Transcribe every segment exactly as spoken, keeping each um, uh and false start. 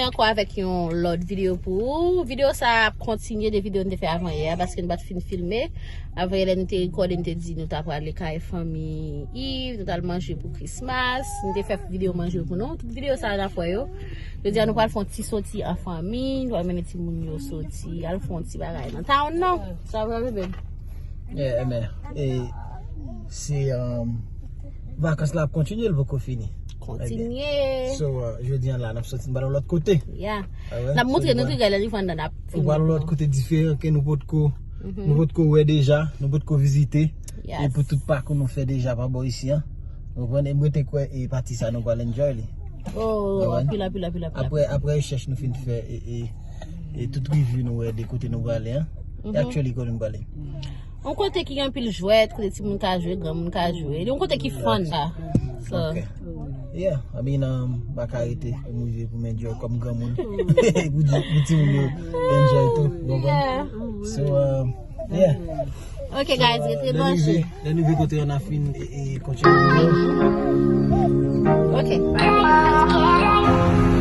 Ankò avèk yon lòt videyo pou ou. Videyo sa a ap kontinye de videyo n te fè avan yè a, paske n pa t fin filme. Avan yè, lè n te rekòde, n te di nou ta prale kay fanmi Yves, nou t al manje pou Christmas. N te fè videyo manje pou nou. Tout videyo sa a n ap wè yo. Jodi a, nou pral fè yon ti soti an fanmi, nou pral mennen timoun yo soti, al fè yon ti bagay nan town nan. Sa va, bebe? Yeah, men, e, se, um, vakans la ap kontinye, l poko fini. Kontinye. So, uh, jodi a la, n ap soti, n pral yon lòt kote. Yeah. N ap montre nou tou lè n rive anndan, n ap fini. Ou pral yon lòt kote diferan ke nou potko, nou potko wè deja, nou potko vizite. E pou tout pakou nou fè deja pa bò isi a. Ou konprann? E mwen te kwè e pati sa nou pral enjoy li. Oh, anpil, anpil, anpil, anpil. Apre, apre rechèch nou fin fè e, e, e tout review nou wè de kote nou prale an. E actually kote nou prale. Yon kote ki gen anpil jwèt, kote timoun ka jwe, granmoun ka jwe. Yon kote ki fun la. So. Ok. Yeah, I mean, um, m pa ka rete, m rive pou m enjoy kòm granmoun. Pou di, pou timoun yo enjoy tou, ou konprann? Yeah. So, um, yeah. Ok, guys, rete branche. Lè nou rive kote yo, n a fin e, e kontinye. Ok.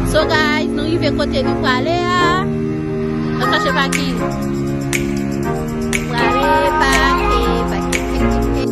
So, guys, nou rive kote nou prale a. N ap chache pakin. Prale, pake, pake, pake, pake.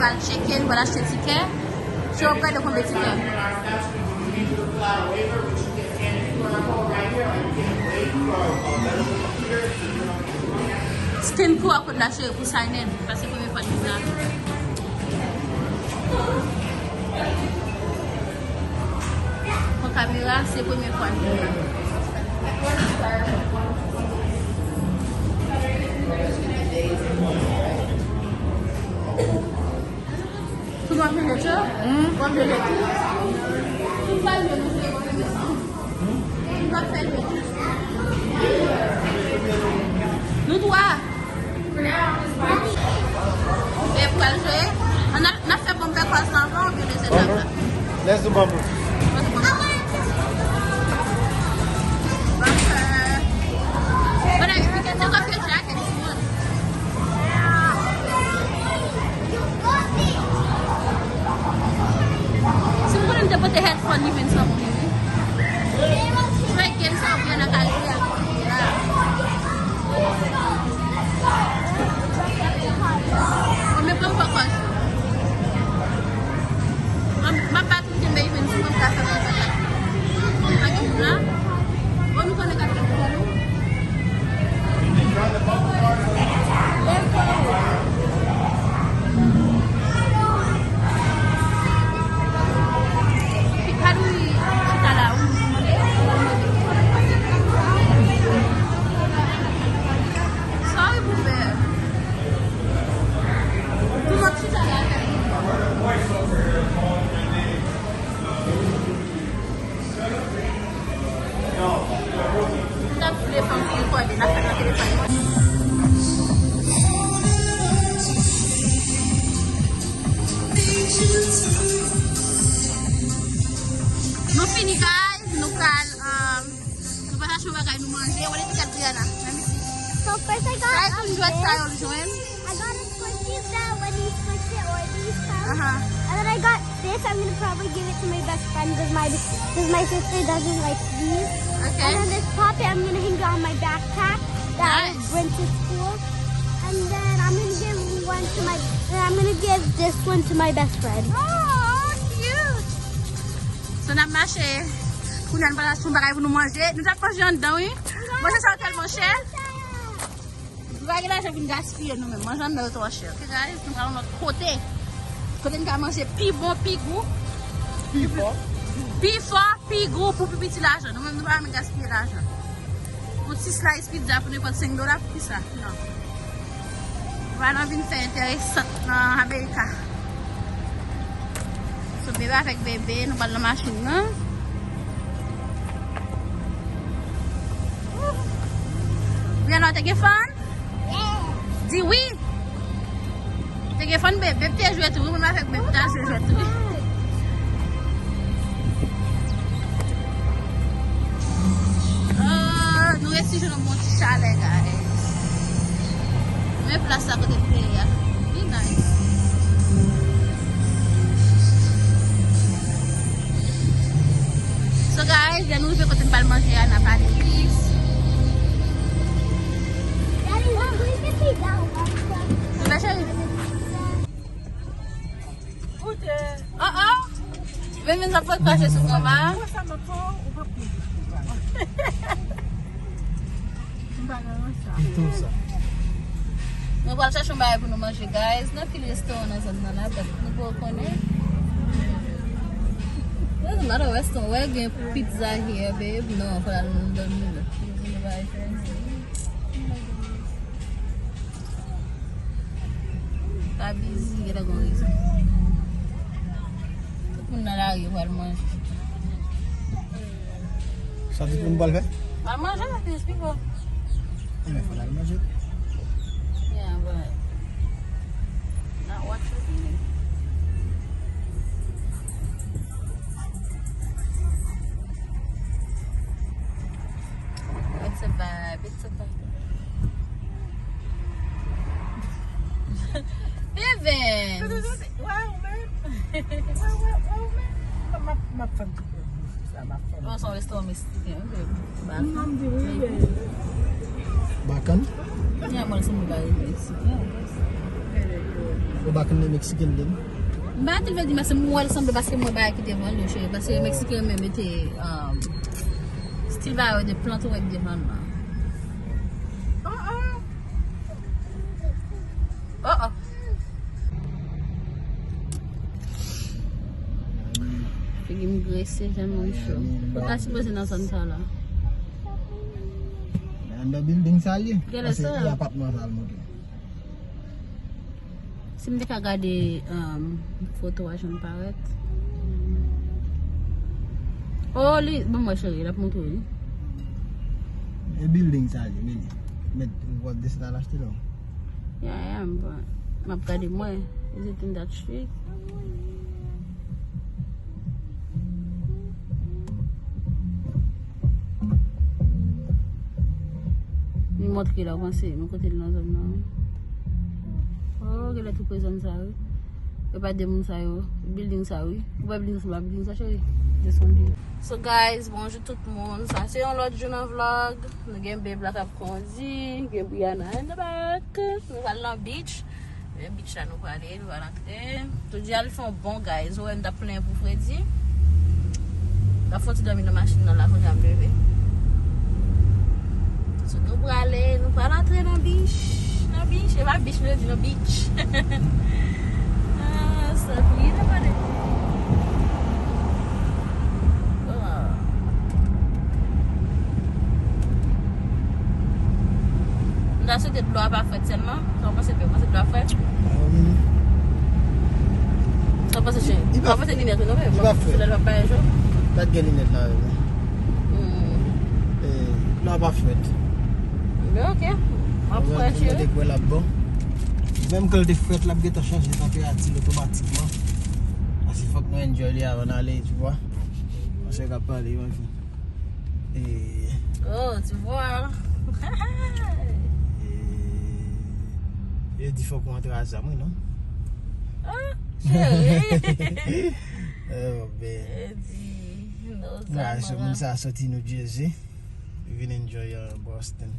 Pral tcheke, nou pral achte tikè. Chou, ou prale konbyen tikè? Scan Q R code la, cheri, pou sign in. Sa se premye fwa nou la. Pran kamera, se premye fwa nou la. Tout w ap jwe lòt yo? Hmm? W ap jwe lòt yo? Tout w ap jwe lòt yo? Tout w ap fè lòt yo? Nou twa. E pral jwe? Ann al, n ap fè bumper cars la anvan oubyen lese tab la? Let's do bumper. Let's do bumper. Bumper. But I, you can take off your jacket if you want. Si m konnen m te pote headphone li vin sanble wi. Fè gen sa ou gen nan kay li a. Bon, men pran pòkòs. M ap bat ou kenbe li vin si mwen ka fè bagay sa. Ak la. Bon, nou konnen k ap fè pou nou. Sorry pou fè. Tou mwen chita la. Nou fini, guys. Nou pral, um, nou pral achte yon bagay nou manje. Wale ti kat Brianna. Let me see. So first I got, um, this. I got a Squishy that when you squish it or these pounds. Uh-huh. And then I got this. I'm gonna probably give it to my best friend because my, because my sister doesn't like these. Okay. And then this puppet, I'm gonna hang it on my backpack that I bring to school. Nice. And then I'm gonna give one to my, and I'm gonna give this one to my best friend. Oh, cute. So, n ap mache. Kounye a, n pral achte yon bagay pou nou manje. Nou t ap manje anndan, wi. Manje sa yo tèlman chè. Nou pa gen lajan pou n gaspiye nou menm. Manje anndan yo twò chè. Ok, guys, nou pral yon lòt kote. Kote n ka manje pi bon, pi gou. Pi fò. Pi fò, pi gou pou pi piti lajan. Nou menm, nou pa renmen gaspiye lajan. Yon ti slice pizza pou nenpòt senk dola, pou kisa? Non. Nou pa nan vin fè enteresan nan Amerika. So, bebe avèk bebe, nou pral nan machin nan. Rihanna, te gen fun? Di wi. Te gen fun, bebe. Bebe te jwe tou wi, mwen avèk bebe ta jwe jwèt tou wi. Ah, nou resi jwenn yon bon ti chalè, guys. Men plas la kote m te ye a. Li nice. So, guys, lè nou rive kote n pral manje a, n a pale plis. Daddy, look, look at me now. Koute. Oh, oh. Vin, vin, sa pot kache sou kòm a. Mwen sa mwen fò, ou pa pou. M pa nan sa. M tou sa. Nou pral chache yon bagay pou nou manje, guys. Nan pil restoran nan zòn nan la, but nou poko konnen. Doesn't matter, restoran, wè gen pizza here, babe. Non, fò al nan dòmi la. Pa bizi, gentan gon rezon. Tout moun nan lari yo pral manje. Sa tout moun pral fè? Al manje, Chris, pi bon. Enben, fò n al manje. Yeah, but not what you eating. It's a vibe, it's a vibe. Evans! Wè ou menm? Wè, wè, wè ou menm? M ap, m ap fè m tout bouch sa, m ap fè m. Bon, se yon restoran meksiken, wi, baby. Bakan. Non, m di wi, baby. Bakan? Mwen sanble ba yon meksiken. Ou bakan nan meksiken, li? M pa te vle di, men se m wè l sanble paske m wè bagay ki te vann yo, cheri. Paske meksiken yo menm yo te, um, stil bagay yo de plant ou wè ki te vann la. Oh, oh. Oh, oh. Figi m grese, janm moun cho. Ou ta sipoze nan zòn sa la. Anndan bilding sa l ye? Genlè se apatman sa l monte. Si m te ka gade, um, foto a jan l parèt. Oh, li, bon, mwen cheri, l ap montre w li. E bilding sa l ye, men li. Mèt, w ap desann al achte non. Yeah, yeah, but m ap gade mwen. Is it in that street? Li montre la, w panse, men kote l nan zòn nan. Oh, genlè tou pre zòn sa, wi. E pa de moun sa yo. Bilding sa, wi. Ou wè bilding sa, bilding sa, cheri. Desann li. So, guys, bonjou tout moun. Sa se yon lòt jou nan vlog. Nou gen bebe la k ap kondi, gen Brianna in the back. Nou pral nan beach. Men beach la nou prale, nou pral antre. Jodi a li fè yon bon, guys. Ou wè m t ap plenyen pou fredi. M t ap fè yon ti dòmi nan machin nan la, kounye a m leve. So, nou prale, nou pral antre nan beach. Nan beach, e pa beach, nou di nan beach. Ah, sa pliye nan pale. Oh. M ta swete dlo a pa frèt sèlman. Sa w panse, Pè? W panse dlo a frèt? Um, Sa w panse, Chen? Li pa frèt. Ou panse linèt ou non, men? Li pa frèt. Soulèl pa bay jou. Pa t gen linèt la, men. Hmm. Eh, dlo a pa frèt. Men ok. M ap pran, cheri. Mwen te kwè l ap bon. Menm kan l te frèt, l ap gentan chanje tanperati l otomatikman. Paske fòk nou enjoy li avan n ale, tu vois. Paske k ap pale, mwen fin. Eh. Oh, tu vois. Eh, yo di fòk ou antre a zam, wi, non? Ah, cheri. Oh, ben. Yo di, no zam, so moun sa soti New Jersey. Li vin enjoy, uh, Boston.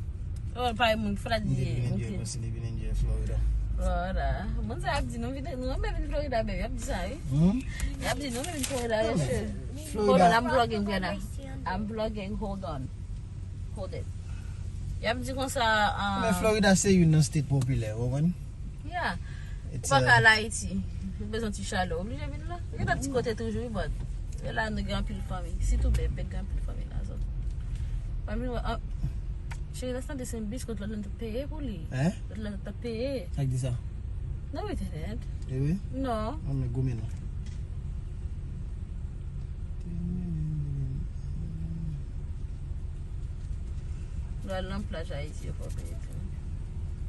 Oh, pa moun, fò la di, li vin enjoy Boston, li vin enjoy Florida. Florida. Moun sa ap di, nou vin, nou renmen vin Florida, baby. Y ap di sa, wi. Hmm? Y ap di, nou renmen vin Florida, mesye. Hold on, I'm vlogging, Brianna. I'm vlogging. Hold on. Hold it. Y ap di konsa, ah, men Florida se youn nan state popilè, ou konprann? Yeah. Ou pa ka al Ayiti. Ou bezwen ti chalè, oblije vin la. Gen lòt ti kote toujou, wi, but e la nou gen anpil fanmi. Sitou Bèbèk gen anpil fanmi la zòn. Fanmi, ah, cheri, lè sa desann bis kot lòt la t ap peye pou li. Hein? Lòt la t ap peye. Sa k di sa? No, we didn't. E vre? No. An men goumen non. Lè al nan plaj Ayiti, yo fè w peye tou.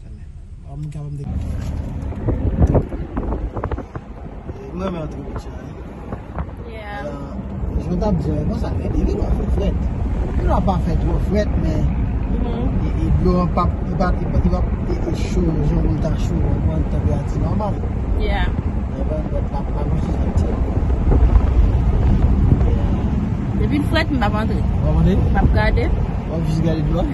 An men. An moun ka ban m de. Mwen renmen antre kouti a. Yeah. Jan w t ap di an, e konsa, men depi lwa fè frèt. Depi lwa pa fè twò frèt, men e, e dlo an p ap, li p ap, li p ap, li p ap e, e cho, jan pou l ta cho, ou konprann, tanperati nòmal. Yeah. Ou konprann, donk, pa, pa gon ti jan ti. Depi l frèt, m p ap antre. W ap antre? M ap gade. W ap jis gade dlo a?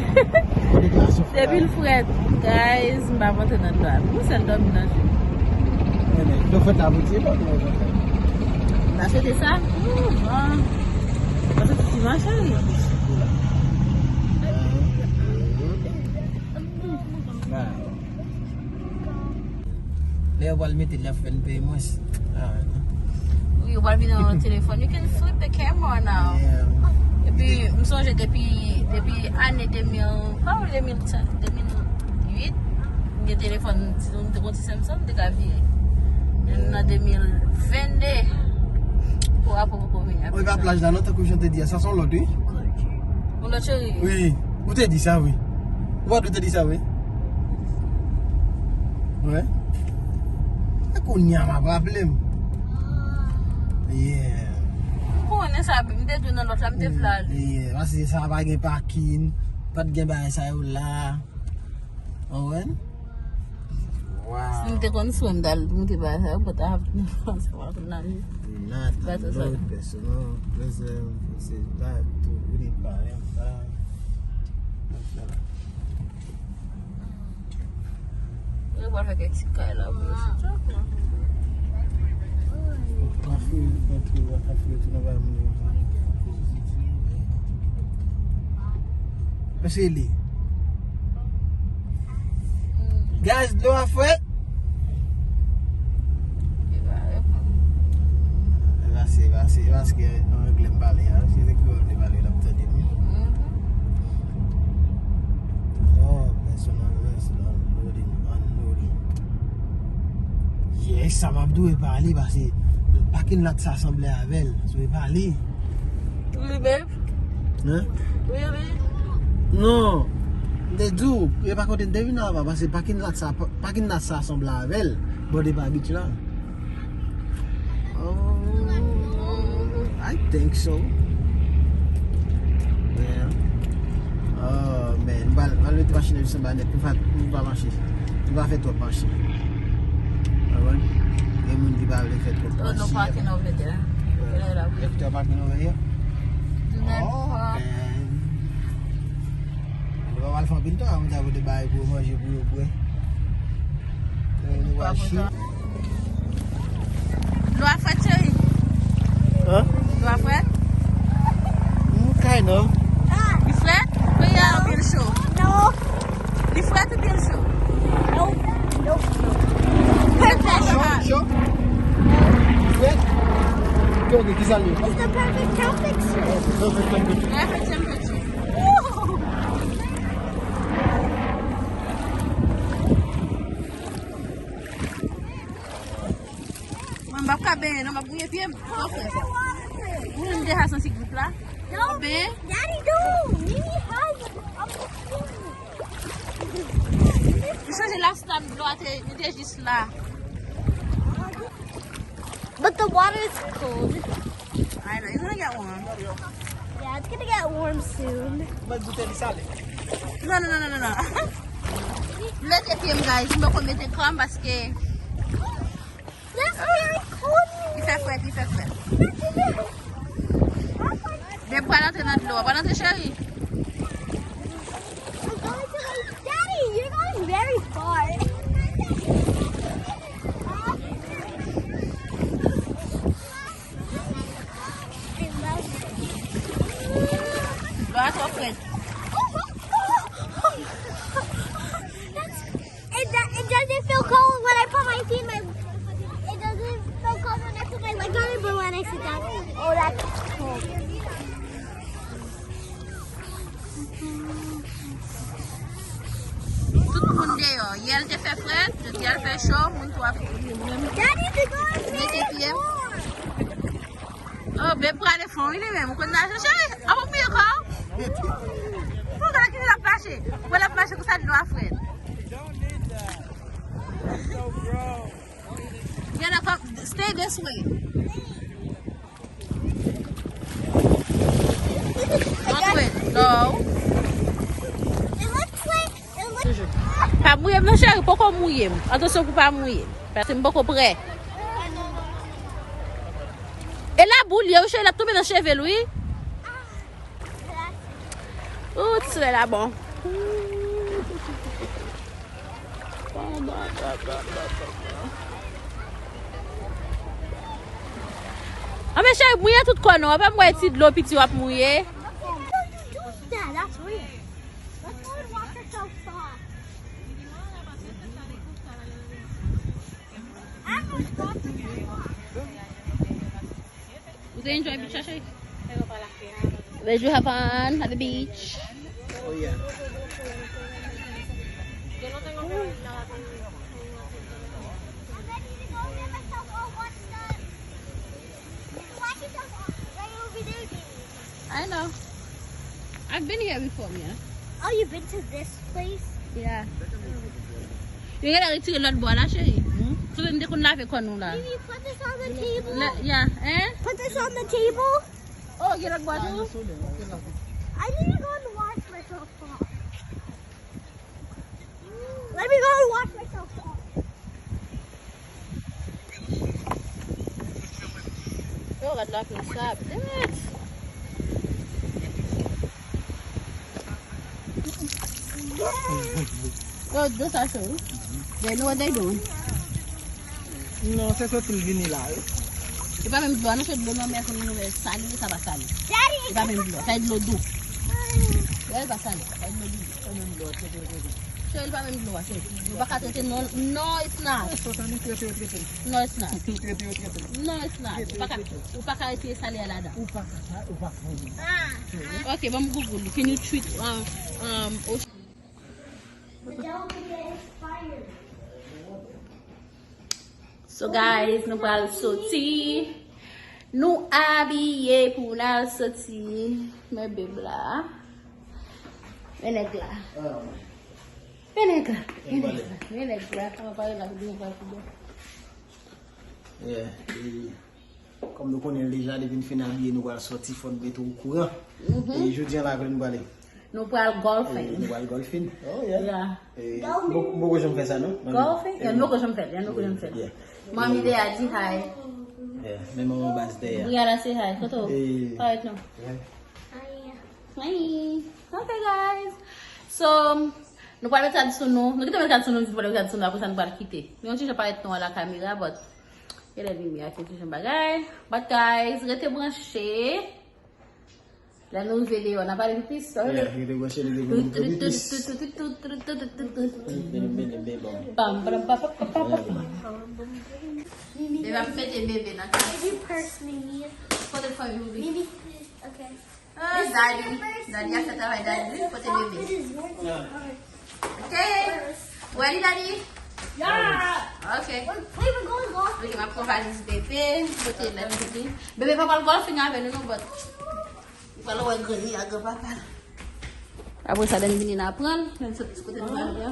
Bon deklarasyon. Depi l frèt, guys, m pa monte nan dlo a. Yon sèl dòmi nan je m. Dlo frèt la pou tiye pa pou mwen. M pa swete sa. Ooh, bon. Mwen santi ti manchè, wi. Lè yo pral mete l, y ap fè n peye mwens. Ah, wi, yo pral vin nan telefòn. You can flip the camera now. Yeah. Epi, m sonje depi, depi ane de mil, pa de mil, de mil uit, m gen telefòn, si nou te konn ti Samsung, m te ka vire. Men nan de mil vennde, pou rapò poko vini apre sa. Ou pa plaj la, non, tankou jan te di a, sa se yon lòt, wi. Yon lòt cheri. Wi, ou te di sa, wi. Ou pa t ou te di sa, wi. Wi. E kounye a m ap raple m. Yeah. M konnen sa, m te di w nan lòt la, m te vle ale. Yeah, paske sa pa gen pakin, pa t gen bagay sa yo la. Ou konprann? Wow. Si m te konn swen, m t al, m te bay sa yo, but I have no transport money. Not a load, personal, pleasant, se pa tou, ou di pa, menm pa. Yo pral fè kèk ti kay la, bro, se chòk, man. Mwen se li. Guys, dlo a frèt. E pase, e pase, e pase, an anglè m pale a, se te kreyòl m te pale, l ap tande m. Oh, personal, personal, loading, unloading. Yes, sa m ap dwe pale, paske pakin lat sa sanble avè l. Sou e pale. Really, babe? Hein? Really? Non. M te di w, e pa kote m te vin anba, paske pakin lat sa, pakin lat sa sanble avè l. Bò de pa beach la. Oh, I think so. Yeah. Oh, man. M pral, m pral mete machin nan jis anba nèt. Nou pa, nou pa mache. Nou pa fè twòp mache. Ou konprann? Gen moun ki pa vle fè twòp mache. Oh, no parking over there. Yeah. If there parking over here? Oh, man. Nou pa pral fè anpil tan, mwen ta pote bagay pou yo manje, pou yo bwè. Dlo a frèt, cheri? Hein? Dlo a frèt? Mm, kind of. Li frèt? Peyi a oubyen l cho? Non. Li frèt oubyen l cho? Nope. Nope. Cho, cho. Frèt? Ok, ok, ki sa l ye? It's the perfect temperature. Perfect temperature. Perfect temperature. Mwen, m p ap ka benyen non, m ap gouye pye m. Ok. Mwen, m deja santi gout la. Non, benyen. Daddy, don't. Mimi has. M chanje last time dlo a te, li te jis la. But the water is cold. I know, it's gonna get warm. Yeah, it's gonna get warm soon. Mwen goute li sale. Non, non, non, non, non, non. Mete pye m, guys. M poko mete kò m paske That's very cold. Li fè frèt, li fè frèt. Deb pral antre nan dlo a. Pral antre, cheri. I'm going to my daddy. You're going very far. Dlo a twò frèt. Oh, that's cold. Tout moun deyò. Yè l te fè frèt, jodi a l fè cho, moun tou ap Daddy, we going mete pye. Oh, beb prale fon, wi, li menm. Ou konn naje, cheri? An, pou mouye kò w. Pou gade ki l ap mache. Pou l ap mache konsa, dlo a frèt. Yana, come, stay this way. Don't do it. No. It looks like, it looks Pa mouye m non, cheri, poko mouye m. Atansyon pou pa mouye m. Paske m poko prè. E la boul ye, wi, cheri, l ap tonbe nan cheve l, wi. Ooh, ti solèy la bon. Anben, cheri, mouye tout kò non. Apa m wè ti dlo piti w ap mouye. Don't do that. That's weird. Let's go and wash ourselves off. I'm responsible. Ou te enjoy beach la, cheri? Where did you have fun at the beach? Oh, yeah. I know. I've been here before, Mia. Oh, you've been to this place? Yeah. Yo genlè retire lòt bò a la, cheri. Kote n te konn lave kò nou la. Mimi, put this on the table. La, yeah, hein? Put this on the table. Oh, gen lòt bò tou? I need to go and wash myself off. Let me go and wash myself off. Yo, gad la, pil sab. Damn it! Yo, dlo sa cho, wi. They know what they doing. Non, se soti l vini la, wi. E pa menm dlo a, non, se dlo lanmè, konnen nou wè sale, sa pa sale. E pa menm dlo, sa e dlo dou. Wè, e pa sale, sa e dlo dou. Cheri, li pa menm dlo a, cheri. Ou pa ka trete, non, non, it's not. Non, it's not. Non, it's not. Ou pa ka, ou pa ka retire sale a ladan. Ou pa ka, ou pa ka. Ok, ban m Google. Can you treat, um, um, ocean? So guys, nou pral soti. Nou abiye pou n al soti. Men beb la. Men nèg la. Men nèg la. Men nèg la. Men nèg la. Kòman pale la pou byen, pale pou byen. Yeah, e kòm nou konnen l deja, depi n fin abiye, nou pral soti, fò n mete w okouran. E jodi a la, kote nou prale? Nou pral golfing. E nou pral golfing? Oh, yeah. Yeah. E m poko janm fè sa, non. Golfing? Yeah, m poko janm fè l, yeah, m poko janm fè l. Yeah. Manmi dèyè a di hi. Yeah, men manman baz dèyè a. Brianna say hi. Kote w? Parèt non. Hi. Hi. Ok, guys. So, nou pral met rad sou nou. Nou kite met rad sou nou, nou pral met rad sou nou, apre sa nou pral kite. Nou yon ti jan parèt non a la kamera, but genlè limyè a, se ti jan bagay. But guys, rete branche. Lè nou rive deyò, n a pale pi plis, sa vle. Yeah, rete branche, nou gen pou nou pale pi plis. Bam, bam, bam, bam, bam, bam. Mimi, e pa mete bebe nan kay. Baby purse, Mimi. Kote fanmi ou? Mimi, please. Okay. Ah, daddy. Daddy a fè travay daddy. Kote bebe? Ok. Ready, daddy? Yeah. Ok. Wait, wait, we're going golf. Ok, m ap pran valiz bebe. Kote lè bebe? Bebe pa pral golfing avè nou, non, but ou pral wè granny a granpapa l. Apre sa, lè n vini, n a pran l. Lè n sot kote nou pral la.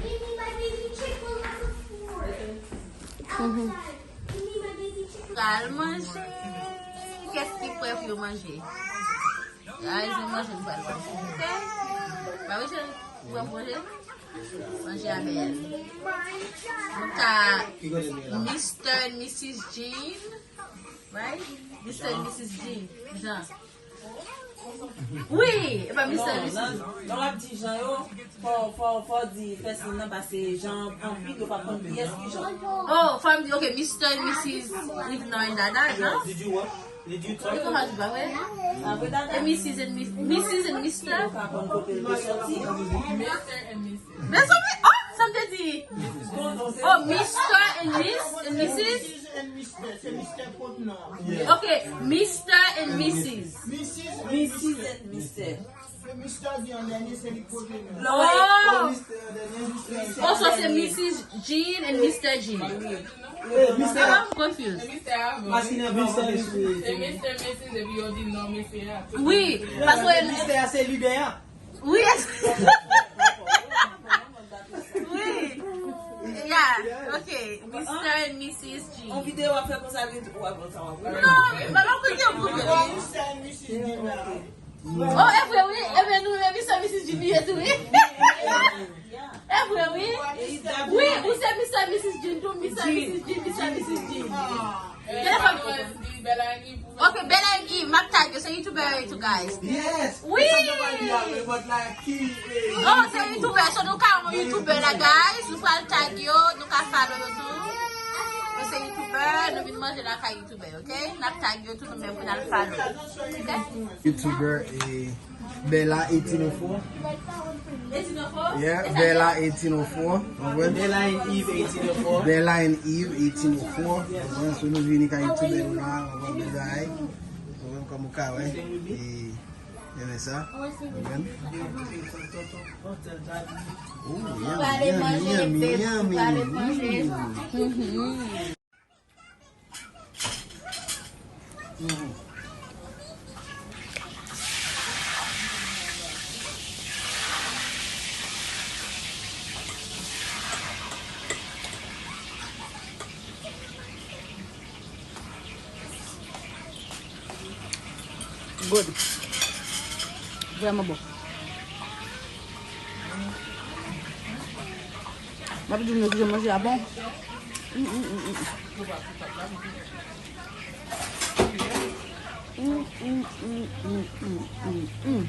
Mimi, my baby chick will on the floor. Outside. Mimi, my baby chick. Pral manje. Kès ki prè pou yo manje? Guys, nou manje, nou pral manje. Ok? Ba wi, cheri. Ou pral manje? Manje a bèl. Nou ka Mister and Missus Jean. Right? Mister and Missus Jean. Jean. Wi, e pa Mister and Missus Jean. Lè w ap di Jean yo, fò, fò, fò di first name nan, paske Jean anpil, yo pa konn kiyès ki Jean. Oh, fò m di, ok, Mister and Missus Yvenon and Dada, Jean. Did you what? Did you talk? Li konn pa di pa vre? E Missus and Mis-, Missus and Mister? Mezanmi, oh, sa m te di. Oh, Mister and Miss, and Missus? Missus and Mister, se Mister kot non. Mister and Missus. Missus and Mister. Mister Jean an dènye, se li k pote non. Oh! Oh, so se Missus Jean and Mister Jean. Eh, Mister. Ah, I'm confused. Paske nan Mister Missus. Se Mister Missus epi yo di non, mesye a. Wi, paske Mister a se lidè a. Wi. Wi. Yeah, ok. Mister and Missus Jean. On videyo w ap fè konsa, gen tou w ap sa w ap. Non, mwen pa konn gen pwoblèm. Mister and Missus Jean la. Oh, e vre wi. Ebyen nou menm Mister Missus Jean nou ye tou wi. E vre wi. Wi, ou se Mister Missus Jean tou, Mister Missus Jean, Mister Missus Jean. Telefòn pou mwen. Ok, Bella and Eve, m ap tag yo, se YouTuber yo tou, guys. Yes. Wi. Oh, se YouTuber, so nou ka yon YouTuber la, guys. Nou pral tag yo, nou ka follow yo tou. Yo se YouTuber, nou vin manje lakay YouTuber, ok? N ap tag yo tou, nou menm pou n al follow. Ok? YouTuber e Bella eighteen oh four. Yeah, Bella eighteen oh four. Konprann? Bella and Eve eighteen oh four. Bella and Eve eighteen oh four. Konprann? So nou vini kay YouTube la, konprann? Bèl bagay. Konprann? Kòm ou ka wè. E, renmen sa. Konprann? Oh, yummy, yummy, yummy, yummy. Mm. Good. Vrèman bon. M ap di nou kijan manje a bon. Mm, mm, mm, mm. Mm, mm, mm, mm, mm, mm, mm.